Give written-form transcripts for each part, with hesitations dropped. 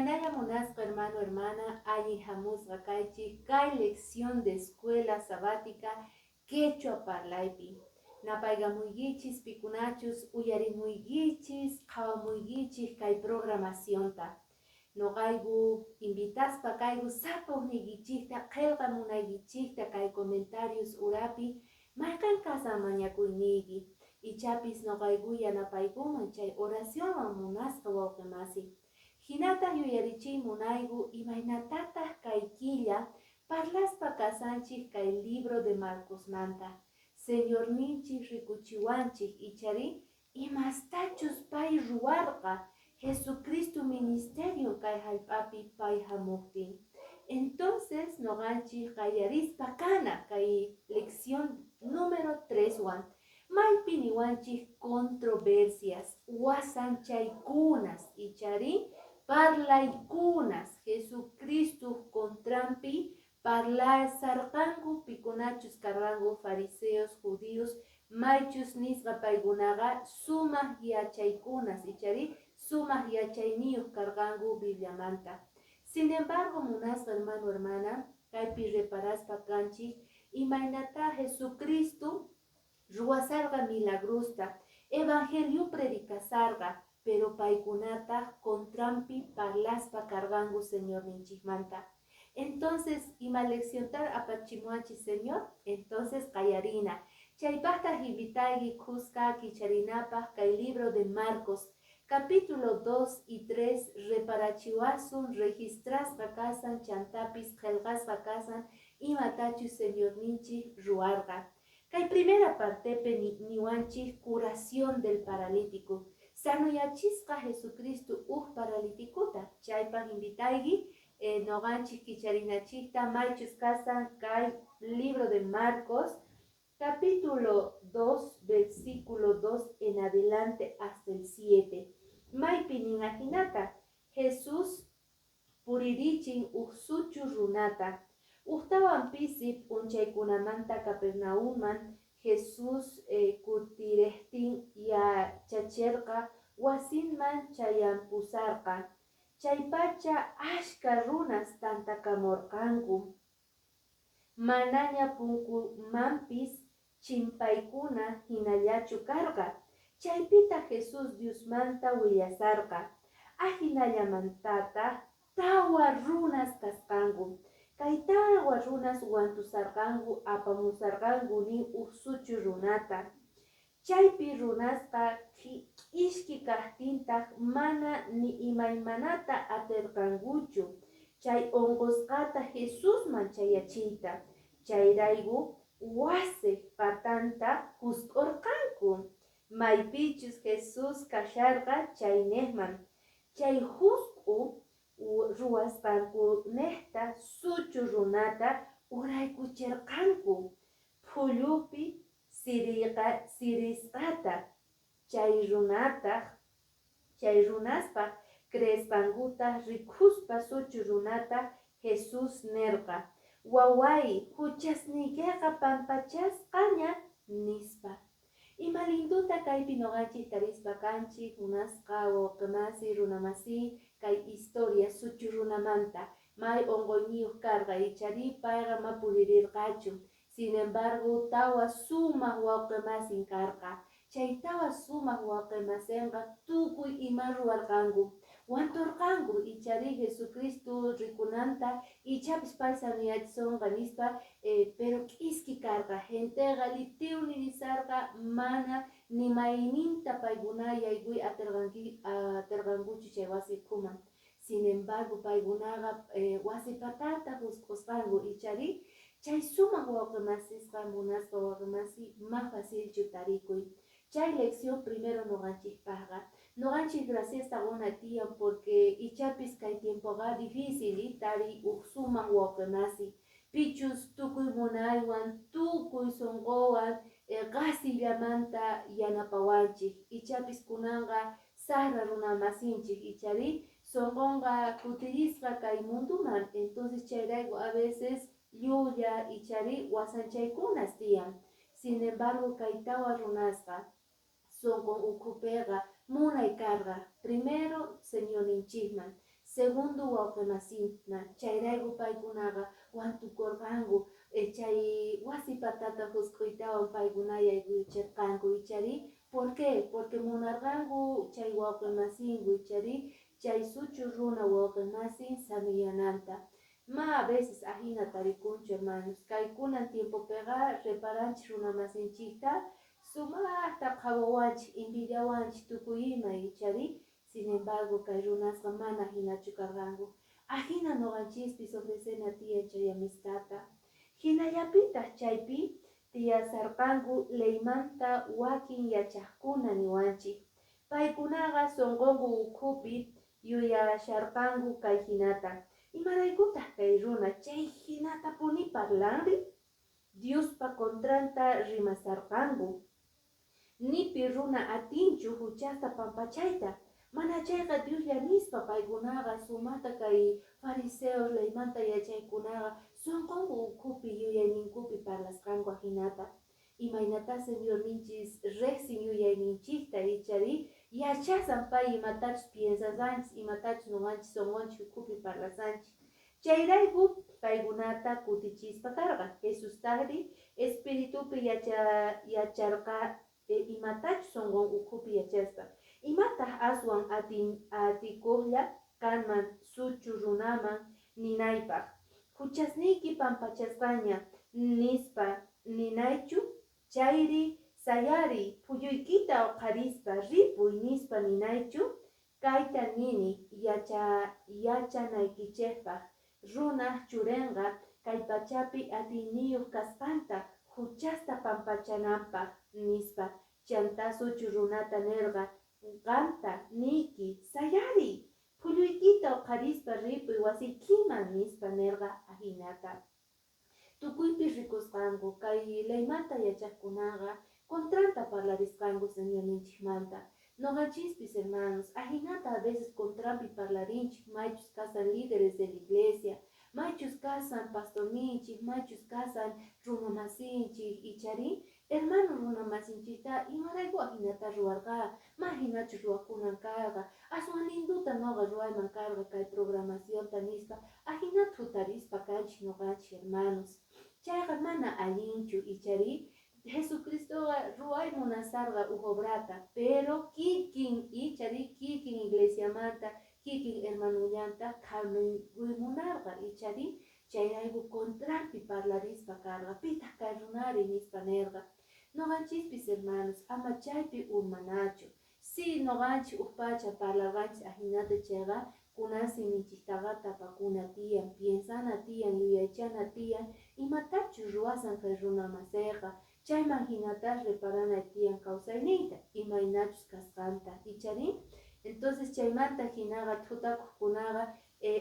Imaynalla, munasqa hermano, hermana, allin hamusqa kaychik kay lección de escuela sabática quechua parlaypi. Napaykamuykichis pikunachus uyarimuykichis, qhawamuykichis kay programacionta. Noqayku invitaspa kayku sapa uqniykichikta qillqamunaykichikta kay comentarios urapi mayqan kasan mañakuyniyki. Ichapis noqayku yanapaykuman chay oracionwan, munasqa wawqimasi. Hinata yuyarichiy munayku imaynatataq kay killa parlaspa kasanchik kay libro de Marcosmanta. Señorninchik rikuchiwanchik, ichari, imastachus pay ruwarqa Jesucristo ministerio kay hallp'api pay hamuqtin. Entonces noqanchik qallarispa kana kay lección número 3 wan, maypi niwanchik controversias, wasanchaykunas, ichari, parlaykunas Jesucristo contranpi parlasarqanku pikunachus karqanku fariseos, judíos, maychus nisqa paykunaqa sumaq yachaykunas, ichari, sumaq yachayniyuq karqanku Bibliamanta. Sin embargo, munasqa hermano, hermana, kaypi reparaspa kanchik imaynata Jesucristo ruwasarqa milagrosta, evangelio predicasarqa, pero paykunataq contranpi parlaspa karqanku Señorninchikmanta. Entonces, ima leccionta apachimuwanchik Señor? Entonces, qallarina. Chaypaqtaq invitayki kuska kicharinapaq kay libro de Marcos, capítulo 2 y 3, reparachiwasun registrasqa kasan chantapis qillqasqa kasan imatachus Señorninchik ruwarqa. Kay primera partepi niwanchik curación del paralítico. Sanuyachisqa Jesucristo uj paralíticota. Chaypaq invitayki noqanchik kicharinachikta maychus kasan kay libro de Marcos, capítulo 2, versículo 2 en adelante hasta el 7. Maypi nin ajinata: Jesús puririchin uj suchu runata. Ujtawan pisi p'unchaykunamanta Capernaumman Jesús kutirejtin yachacherqa wasinman chayampusarqa. Chaypacha ashka runas tantakamorqanku. Manaña punkumanpis chimpaykuna hinallachu karqa. Chaypitaq Jesús Diosmanta willasarqa. Ajinallamantataq tawa runas kasqanku. Kay tawa runas wantusarqanku, apamusarqanku nin uj suchu runata. Chaypi runasqa k'ishki kaqtintaq mana ni imaymanata atirqankuchu chay unqusqata Jesusman chayachiyta. Chayrayku wasiq patanta jusk'urqanku maypichus Jesús kasharqa chayniqman. Chay jusk'u ruwasqankunejta suchu runata uraykucherqanku phullupi sirisqata. Chay runataq, chay runaspaq creesqankuta rikuspa suchu runata Jesús nerqa: "Waway, huchasniykiqa pampachasqaña", nispa. Ima linduta kaypi noqanchik tarispa kanchik, munasqa wawqimasi, runamasi, kay historia suchu runamanta. May unquyniyuq karqa, ichari, payqa ma puririrqachu. Sin embargo, tawa sumaq wawqimasin karqa. Chay tawa sumaq wawqimasinqa tukuy ima ruwarqanku. Wanturqanku, ichari, Jesucristo rikunanta, ichapis pay sanuyachisonqa nispa, pero k'iski karqa. Genteqa litiwni nisarqa, mana ni mayninta paykuna yaykuy atirqankuchu chay wasi ukhuman. Sin embargo, paykunaqa wasi patata jusk'usqanku, ichari. Chay sumaq wawqimasisqa, munasqa wawqimasi, ma facilchu tarikuy. Chay lección primero noqanchikpaqqa. Noqanchik graciasta quna tiyan porque ichapis kay tiempoqa difícil tariy uj sumaq wawqimasi. Pichus tukuy munaywan, tukuy sunquwan qasillamanta yanapawanchik. Ichapis kunanqa saqra runamasinchik, ichari, sunqunqa kutirisqa kay munduman. Entonces chayrayku a veces llulla, ichari, wasanchaykunas tiyan. Sin embargo, kay tawa runasqa sunqun ukhupiqa munay karqa. Primero, Señorninchikman. Segundo wawqimasinman. Chayrayku paykunaqa wantukurqanku, chay wasi patata husk'uytawan paykuna yaykuycherqanku, ichari. ¿Por qué? Porque munarqanku chay wawqimasinku, ichari, chay suchu runa wawqimasin sanuyananta. Ma a veces ajina tarikunchu, hermanos. Kay kunan tiempopiqa reparanchik runamasinchikta sumaqta qhawawanchik, envidiawanchik, tukuy ima, ichari. Sin embargo, kay runasqa mana hinachu karqanku. Ajina ñuqanchispis ofrecena tiyan chay amistadta. Hinallapitaq chaypi tiyasarqanku leymanta wakin yachaqkuna niwanchik. Paykunaqa sunqunku ukhupi yuyasharqanku kay hinata: Imaraykutaq kay runa chay hinatapuni parlanri? Diospa contranta rimasarqanku. Nipi runa atinchu huchasta pampachayta, mana chayqa Dioslla nispa. Paykunaqa sumaqta kay fariseos leymanta yachaykunaqa sunqunku ukhupi yuyayninkupi parlasqanku ajinata. Imaynata Señorninchis riqsin yuyayninchikta, ichari, yachasan pay imatachus piensasanchis, imatachus ñuqanchis sunqunchik ukhupi parlasanchik. Chayrayku paykunata kutichispa karqa. Jesustaqri espiritupi yacharqa imatachus sunqun ukhupi yachaspa. Imataq aswan atikuqlla kanman suchu runaman ninaypaq: "Huchasniyki pampachasqaña" nispa ninaychu, chayri "Sayariy, phulluykita uqharispa ripuy" nispa ninaychu? Kayta nini yachanaykichikpaq runaq churinqa kay pachapi atiyniyuq kasqanta huchasta pampachananpaq nispa. Chantá suchu runata nirqa: "Qamta niyki, sayariy, phulluykita uqharispa ripuy wasiykiman" nispa nirqa ajinata. Tukuypi rikusqanku kay leymanta yachaqkunaqa contranta parlarisqanku Señorninchikmanta. Ñuqanchispis, hermanos, ajinata a veces contranpi parlarinchik maychus kasan líderes de la iglesia, maychus kasan pastorninchik, maychus kasan runamasinchik, ichari. Hermano runamasinchikta imarayku ajinata ruwarqa, ma hinachu ruwakunan karqa, aswan linduta nuqa ruwayman karqa kay programacionta nispa ajinata thutarispa kanchik ñuqanchik, hermanos. Chayqa mana allinchu, ichari. Jesucristoqa ruway munasarqa uj obrata, pero kikin, ichari, kikin iglesiamanta kikin hermanullanta munarqa, ichari. Chayrayku contranpi parlarispa karqa: "Pitaq kay runari?" nispa nirqa. Ñuqanchispis, hermanos, ama chaypi urmanachu. Si ñuqanchik uj pacha parlarqanchik ajinata chayqa, kunan siminchiktaqa tapakuna tiyan, piensana tiyan, yuyaychana tiyan imatachus ruwasan kay runa masiyqa. Chayman hinata reparana tiyan kawsayniyta imaynachus kasqanta, ichari. Entonces chaymanta hinaqa thutakuqkunaqa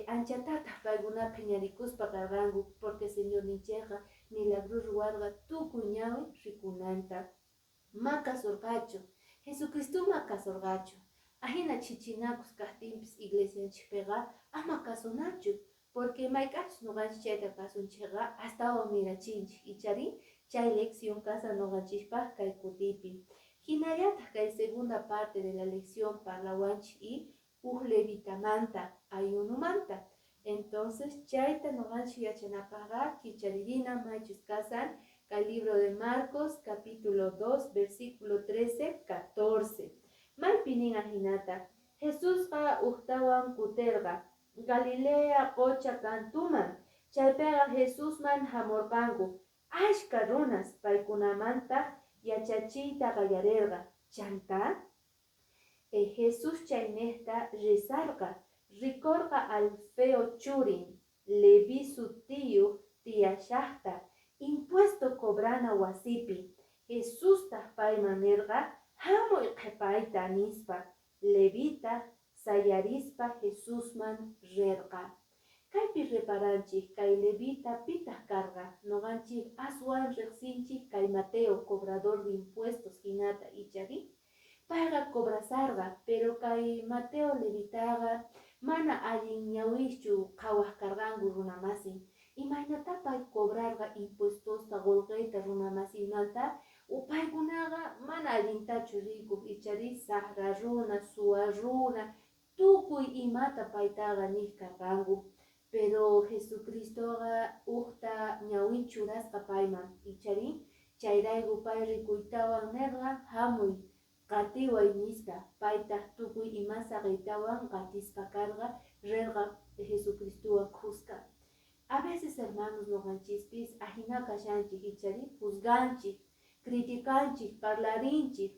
anchatataq paykuna phiñarikuspa karqanku, porque Señorninchikqa milagro ruwarqa tukuy ñawi rikunanta. Ma kasurqachu Jesucristo, ma kasurqachu. Ajina chichinakus kaqtinpis iglesianchikpiqa ama kasunachu, porque mayk'achus ñuqanchik chayta kasunchikqa astawan mirachinchik, ichari. Chay lección kasan ñuqanchikpaq kay kutipi. Hinallataq kay segunda parte de la lección parlawanchik y uj levitamanta, ayunumanta. Entonces chayta ñuqanchik yachanapaqqa kicharirina maychus kasan kay libro de Marcos capítulo 2 versículo 13 14. Maypi nin ajinata: Jesusqa ujtawan kuterqa Galilea qocha kantuman. Chaypiqa Jesusman hamurqanku ashka runas, paykunamantaq yachachiyta qallarerqa. Chantá Jesús chaynejta risarqa, rikorqa Alfeo churin Leví sutiyuq tiyashajta impuesto cobrana wasipi. Jesustaq payman nerqa: "Hamuy qhepayta" nispa. Levitaq sayarispa Jesusman rerqa. Kaypi reparanchik kay levita pitaq karqa. Ñuqanchik aswan riqsinchik kay Mateo cobrador de impuestos hinata, ichari. Payqa cobrasarqa, pero kay Mateo levitaqa mana allin ñawischu qhawaq karqanku runamasin. Imaynata pay cobrarqa impuestosta, qullqita runamasinmanta? Paykunaqa mana allintachu rikuq, ichari, saqra runa, suwa runa. Tukuy imata paytaqa niq karqanku. Pero Jesucristoqa ujta ñawin churasqa payman, ichari? Chayrayku pay rikuytawan nerqa, hamuy, qatiway, nispa. Paytaq tukuy ima saqiytawan qatispa karqa, rerqa Jesucristowan khuska. A veces, hermanos, noqanchispis ajina kashanchik, ichari? Juzganchik, criticanchik, parlarinchik.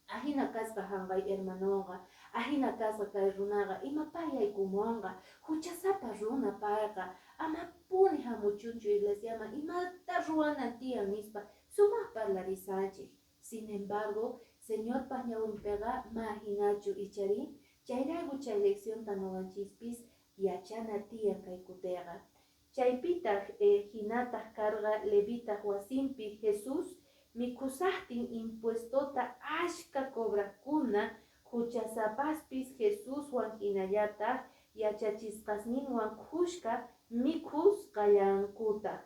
Ajina kasqa hanqay hermanoqa, ajina kasqa kay runaqa, imapá yaykumunqa, huchasapa runa payqa, amapuni hamuchunchu iglesiaman, imata ruwanan tiyan nispa, sumaq parlarisanchik. Sin embargo, Señorpaq ñawinpiqa ma hinachu, ichari? Chayrayku chay leccionta noqanchispis yachana tiyan kay kutiqa. Chaypitaq hinataq karqa Levitaq wasinpi Jesús mikhusaqtin, impuestota ashka cobraqkuna, huchasapaspis Jesuswan hinallataq yachachisqasninwan khushka mikhusqallankutaq,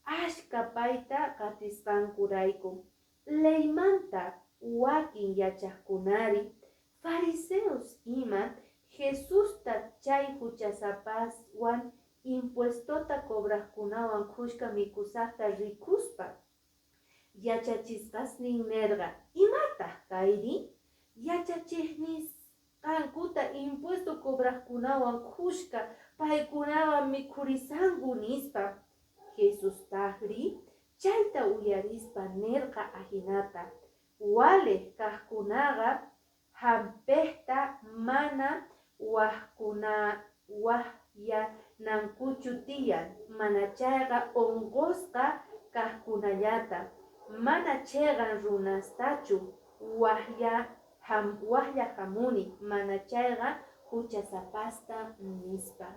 ashka payta qatisqankurayku. Leymanta wakin yachaqkunari, fariseos ima, Jesusta chay huchasapaswan impuestota cobraqkunawan khushka mikhusaqta rikuspa, yachachisqasnin nerqa, Imataq kayri? Yachachejnisqankuta impuesto cobraqkunawan khushka paykunawan mikhurisanku, nispa. Jesustajri chayta uyarispa nerqa ajinata, Walej kajkunaqa jampejta mana wajyanankuchu tiyan, manachayqa onqosqa kajkunallata. Mana cheqan runastachu wajyaj jamuni, manachayqa juchasapasta, nispa.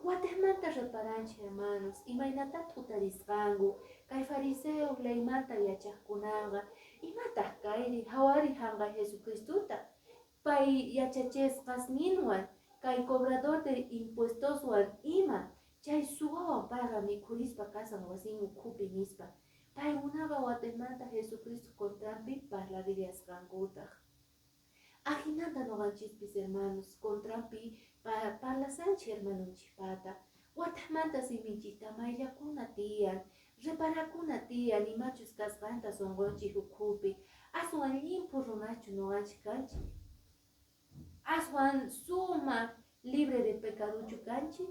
Watejmanta reparanchik, hermanos, imaynata t'utarisqanku kay fariseo leymanta yachaqkunaqa, imataq kayri, hawari hanqa Jesucristota pay yachachisqasninwan kay cobrador de impuestoswan ima chay suwawan payqa mikhurispa kasan wasin ukhupi, nispa. Paykunaqa watejmanta Jesucristo contranpi parlarillasqankutaq. Ajinata noqanchispis, hermanos, contranpi parlasanchik hermanonchikpata. Watejmanta siminchikta mayllakuna tiyan, reparakuna tiyan imachus kasqanta sunqunchik ukhupi. Aswan llimphu runachu noqanchik kanchik? Aswan sumaq libre de pecadochu kanchik?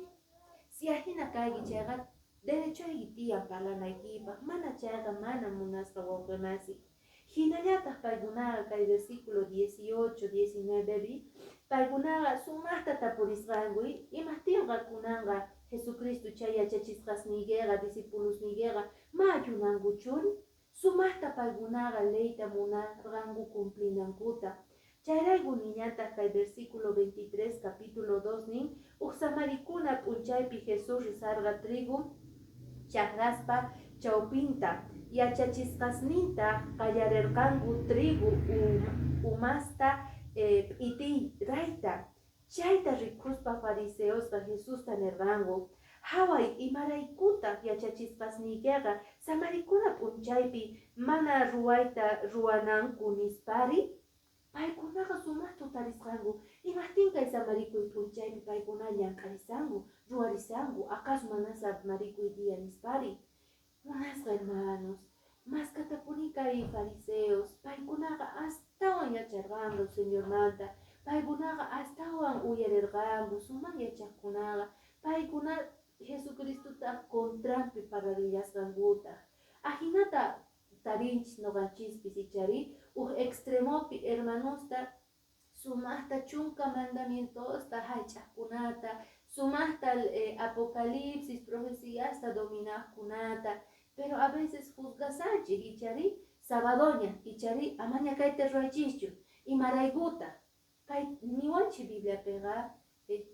Si ajina kayki chayqa, derechoyki tiyan parlanaykipaq, mana chayqa mana, munasqa wawqi masi. Hinallataq paykunaqa kay versículo 18, 19 bi paykunaqa sumaqta tapurisqanku, imaqtinqa kunanqa Jesucristo chay yachachisqasniykiqa, discipulosniykiqa ma ayunankuchuri? Sumaqta paykunaqa leyta munarqanku cumplinankuta. Chayrayku niñataq kay versículo 23 capítulo 2 nin, uj samarikuna p'unchaypi Jesús risarqa trigo chakraspa chawpinta, yachachisqasnintaq qallarirqanku trigo umasta p'itirayta. Chayta rikuspa fariseosqa Jesusta nirqanku, haway, imaraykutaq yachachisqasniykiqa samarikuna p'unchaypi mana ruwayta ruwananku, nispari? Paykunaqa sumaqta utarisqanku, imaqtin kay samarikuy p'unchaypi paykuna llank'arisanku, ruwarisanku, acaso mana samarikuy día, nispari? Munasqa hermanos, maskatapuni kay fariseos, paykunaqa astawan yacharqanku Señormanta, paykunaqa astawan uyarirqanku, sumaq yachaqkunaqa, paykuna Jesucristotaq contranpi parlarillasqankutaq. Ajinata tarinchis noqanchispis, ichari? Uj extremopi hermanosta sumaqta chunka mandamientosta hallch'aqkunata, sumaqta Apocalipsis profeciasta dominaqkunata, pero a veces juzgasanchik, ichari? Sabadoña, ichari? Amaña kayta ruwaychischu, imaraykutaq? Kay niwanchik Bibliapiqa,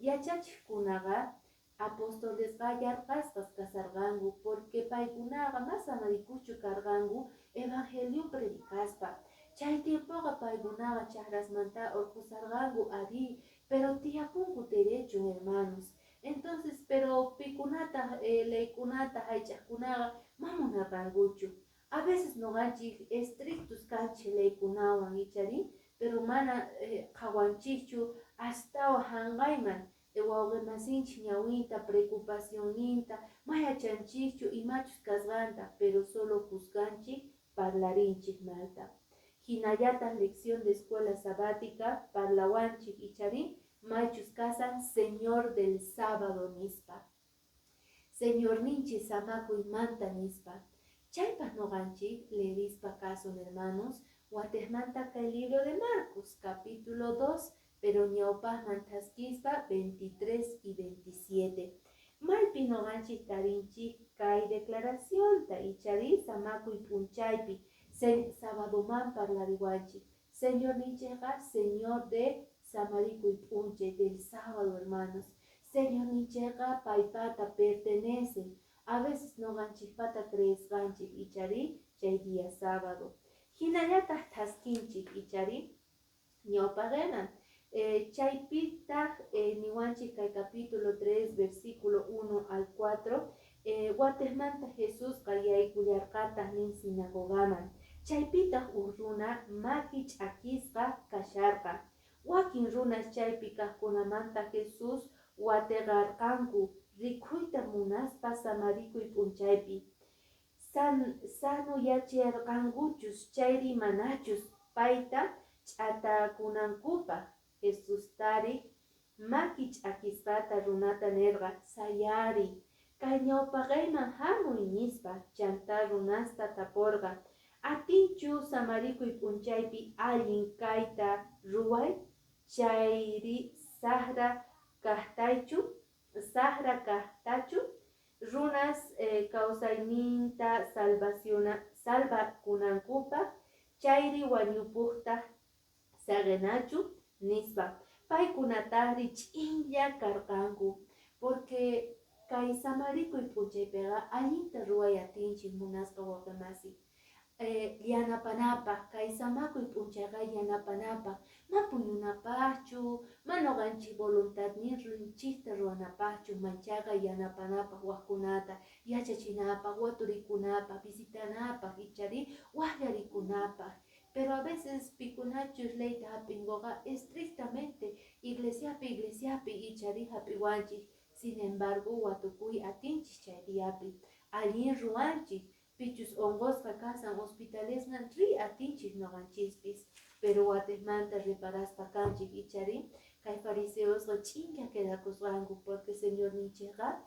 yachachiqkunaqa, apostolesqa yarqasqas kasarqanku, porque paykunaqa mas samarikuqchu karqanku evangelio predicaspa. Chay tiempoqa paykunaqa chakrasmanta urqusarqanku, arí, pero tiyapunku derecho, hermanos. Entonces, pero pikunataq leykunata hallch'aqkunaqa ma munarqankuchu. A veces noqanchik estrictos kanchik leykunawan, ichari? Pero mana qhawanchikchu astawan hanqayman wawqi masinchik ñawinta, preocupacionninta, ma yachanchikchu imachus kasqanta, pero solo juzganchik, parlarinchik malta. Hinallataq lección de escuela sabática parlawanchik, ichari, maychus kasan Señor del sábado nispa. Señorninchik samakuymanta nispa. Chaypaq nuqanchik leerispa kasun, hermanos, watejmanta kay libro de Marcos, capítulo 2, pero ñawpaqman thaskispa 23 y 27. Maypi nuqanchik tarinchik kay declaracionta, ichari, samakuy p'unchaypi, sabadoman parlariwanchik. Señorninchikqa Señor de samarikuy p'unchay, del sábado, hermanos. Señorninchikqa paypata pertenece. A veces nuqanchikpata creesqanchik, ichari, chay día sábado. Hinallataq thaskinchik, ichari, ñawpaqeman. Chaypitaq niwanchik kay capítulo 3, versículo 1 al 4, watejmanta Jesusqa yaykullarqataq nin sinagogaman. Chaypitaq uj runa maki ch'akisqa kasharqa. Wakin runas chaypi kaqkunamanta Jesús wateqarqanku rikhuyta munaspa samarikuy p'unchaypi sanoyachirqankuchus chayri manachus payta ch'atakunankupaq. Jesustari maki ch'akisqata runata nerqa: "Sayariy, kay ñawpaqeyman hamuy", nispa. Chantá runasta taporqa: "Atinchu samarikuy p'unchaypi allin kayta ruway, chayri sajra kajtachu, runas kawsayninta salvakunankupaj, chayri wañupojta saqenachu?" nispa. Paykunatajri ch'inlla karqanku, porque kay samarikuy p'unchaypiqa allinta ruway atinchik, munasqa wawqimasi, yanapanapaq. Kay samakuy p'unchayqa yanapanapaq, ma puñunapaqchu, ma nuqanchik voluntadninchikta ruwanapaqchu, manchaqa yanapanapaq wajkunata, yachachinapaq, waturikunapaq, visitanapaq, ichari wajllarikunapaq. Pero a veces pikunachus leyta hap'inkuqa estrictamente iglesiapi, ichari, hap'iwanchik. Sin embargo, watukuy atinchik chay diapi, allin ruwanchik. Pichus unqusqa kasan hospitalesman riy atinchik nuqanchispis. Pero watejmanta reparaspa kanchik, ichari, kay fariseosqa ch'inlla quedakusqanku, porque Señorninchikqa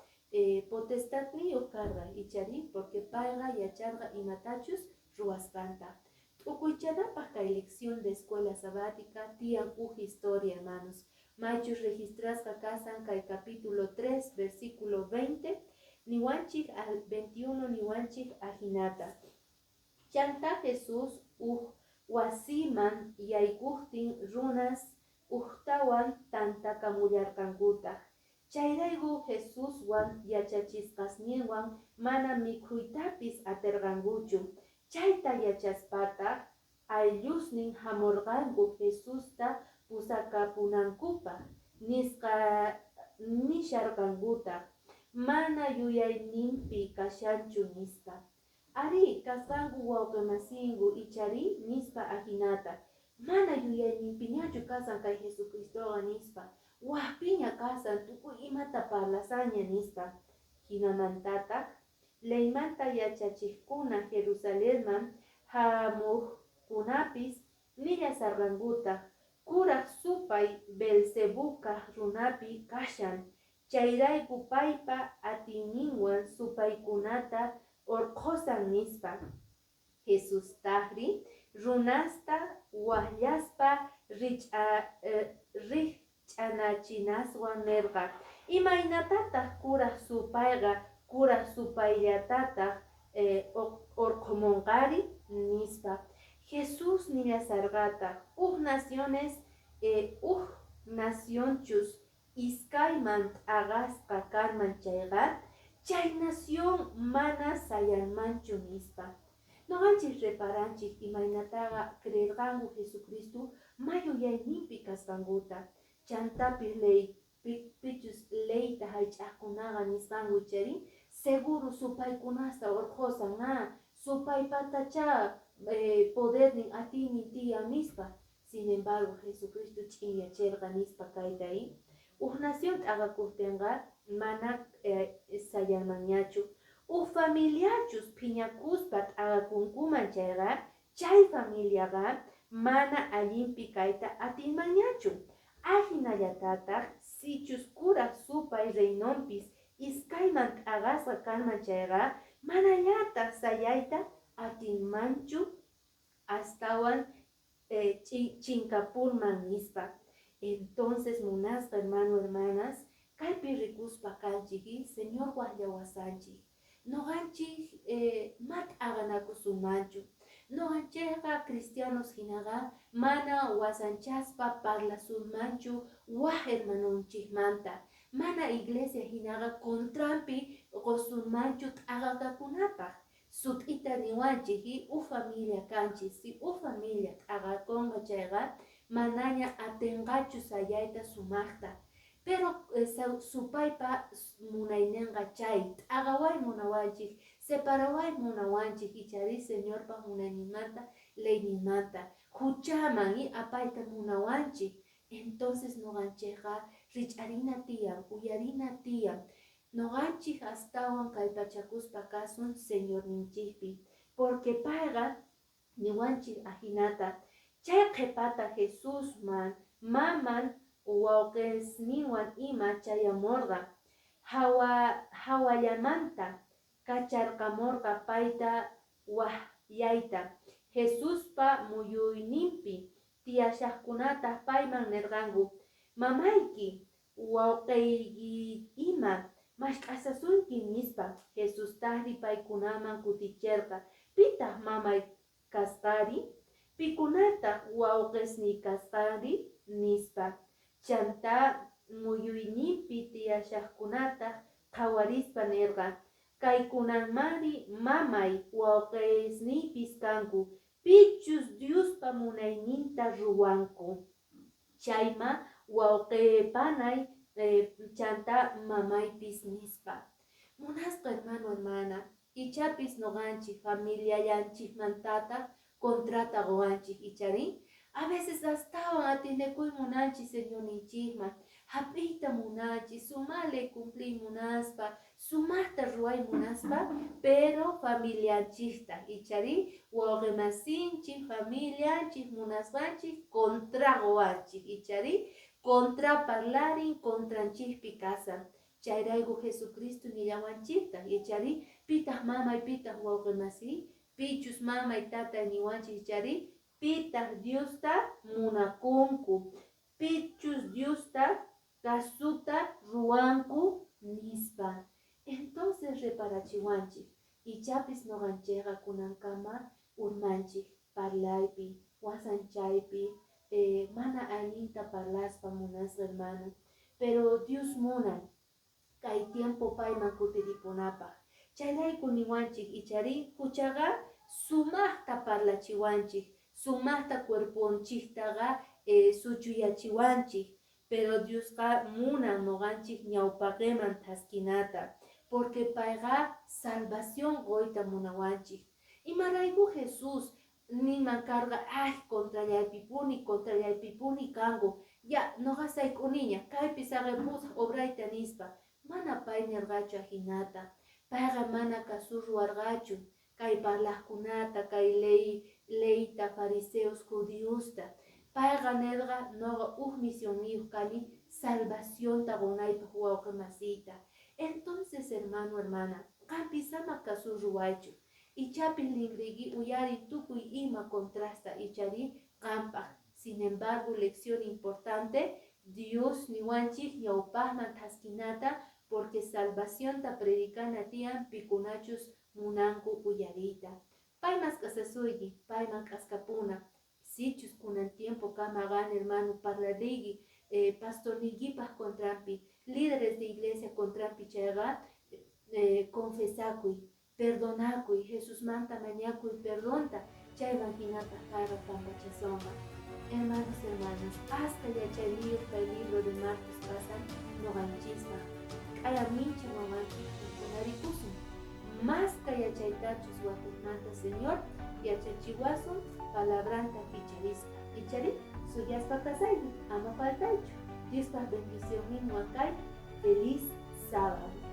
potestadniyuq karqa, ichari, porque payqa yacharqa imatachus ruwasqanta. T'ukuychanapaq kay lección de escuela sabática tiyan uj historia, hermanos, maychus registrasqa kasan kay capítulo 3, versículo 20 niwanchik al 21, niwanchik ajinata: Chantá Jesús uj wasiman yaykujtin, runas ujtawan tantakamullarqankutaj. Chayrayku Jesuswan yachachisqasninwan mana mikhuytapis aterqankuchu. Chayta yachaspataj, ayllusnin jamorqanku Jesusta pusakapunankupaj, nisqa nisharqankutaj: "Mana yuyayninpi kashanchu", nispa. Arí, kasqanku wawqimasinku, ichari, nispa ajinata: "Mana yuyayninpiñachu kasan kay Jesucristoqa", nispa, "wajpiña kasan, tukuy imata parlasaña", nispa. Jinamantataj leymanta yachachejkuna, Jerusalenman jamojkunapis nillasharqankutaj: "Kuraj Supay Beelzebú runapi kashan. Chayrayku paypa atiyninwan supaykunata orqhoshan", nispa. Jesustajrí runasta wajyaspa, rijch'anachinaswan nerqa: "Imaynatataj Kuraj Supayqa Kuraj Supayllatataj orqhomonqari?" nispa. Jesús nillasharqataj: Uj nacionchus iskayman t'aqasqa kanman chayqa, chay nación mana sayanmanchu", nispa. Noqanchik reparanchik imaynataqa creerqanku Jesucristo ma yuyayninpi kasqankuta. Chantapis ley pichus leyta jallch'ajkunaqa nisqanku, chayri, "Seguro supaykunasta orqhosan, supaypatachá podernin, atiynin tiyan", nispa. Sin embargo, Jesucristo ch'inyacherqa nispa kayta i. Uj nación t'aqakuptinqa mana sayanmanñachu. Uj familiachus phiñakuspa t'aqakunkuman chayqa, chay familiaqa mana allinpi kayta atinmanñachu. Ajinallatataq sichus Kuraq Supay reinonpis iskayman t'aqasqa kanman chayqa, manallataq sayayta atinmanchu astawan chinkapunman nispa. Entonces, munasqa hermano, hermanas, kaypi rikuspa kanchik, Señor waqllawasanchik. Noqanchik ma t'aqanakusunmanchu. Noqanchikqa cristianos hinaqa mana wasanchaspa parlasunmanchu waj hermanonchikmanta. Mana iglesia hinaqa contranpi qusunmanchu t'aqakakunapaq. Sut'ita niwanchik, uj familia kanchik, si uj familia t'aqakunqa chayqa manaña atinqachu sayayta sumaqta. Pero supaypa munayninqa chay t'aqaway munawanchik, separaway munawanchik, ichari Señorpa munayninmanta, leyninmanta, huchaman apayta munawanchik. Entonces noqanchikqa rich'arina tiyan, uyarina tiyan. Noqanchik astawan kallpachakuspa kasun Señorninchikpi, porque payqa niwanchik ajinata. Chay qhipata Jesusman maman wawqisninwan ima chayamurqa. Hawallamanta kacharqamurqa payta waqyayta. Jesuspa muyuyninpi tiyashaqkunataq payman nirqanku: Mamayki, wawqiyki ima mask'asasunki, nispa. Jesustaqri paykunaman kutichirqa: Pitaq mamay kasqari? Pikunataq wawqisniy kasqari? Nispa. Chantá muyuyninpi tiyashaqkunata qhawarispa nirqa: Kaykunamari mamay, wawqisniypis kanku. Pichus Diospa munayninta ruwanku chayma wawqe panay, chantá mamaypis, nispa. Munasqa hermano, hermana, ichapis noqanchik familiallanchikmantataq contrata qowanchik, ichari a veces astawan atinekuy munanchik Señorninchikman, hap'iyta munanchik, sumale cumpliy munaspa, sumaqta ruway munaspa, pero familianchikta, ichari wawqimasinchik, familianchik munasqanchik contra qowanchik, ichari contra parlarin, contranchikpi kasan. Chayrayku Jesucristo nillawanchiktaq, ichari: Pitaq mamay, pitaq wawqimasiy? Pichus mamay, tatay niwanchik, ichari pitaq Diosta munakunku, pichus Diosta kasuta ruwanku, nispa. Entonces reparachiwanchik, ichapis noqanchikqa kunankama urmanchik parlaypi, wasanchaypi, mana allinta parlaspa, munasqa hermano. Pero Dios munan kay tiempo payman kutiripunapaq. Chayrayku niwanchik, ichari huchaqa sumaqta parlachiwanchik, sumaqta cuerponchiktaqa suchuyachiwanchik, pero Diosqa munan noqanchik ñawpaqiman thaskinata, porque payqa salvación qoyta munawanchik. Imarayku Jesús ninman karqa: "Ay, contrallaypipuni, contrallaypipuni kanku, ya noqa sayk'uniña, kaypi saqipusaq obrayta", nispa? Mana pay nirqachu ajinata. Payqa mana kasu ruwarqachu kay parlaqkunata, kay leyta, fariseos, judiosta. Payqa nirqa: "Noqa uj misionniyuq kani, salvacionta qonaypaq wawqi masiyta". Entonces, hermano, hermana, qampis ama kasu ruwaychu. Ichapis lingriyki uyari tukuy ima contrasta, ichari qampaq. Sin embargo, lección importante, Dios niwanchik ñawpaqman thaskinata, porque salvacionta predicana tiyan pikunachus munanku uyariyta. Pay mask'asasuyki, payman k'askapuna. Sichus kunan tiempo kama qan, hermano, parlariyki pastorniykipaq contranpi, líderes de iglesia contranpi chayqa, confesakuy, perdonakuy, Jesusmanta mañakuy perdonta, chayman hinataq payqa pampachasonqa. Hermanos, hermanas, hasta yachayniyuq kay libro de Marcos pasan noqanchispaq. K'ayaminchi wawanchik tinkunarikusun. Maska yachaytachus watiqmanta Señor yachachiwasun palabranta kicharispa. Ichari. Suyaspa kasayki, ama faltaychu. Diospa bendicionninwan kay. Feliz sábado.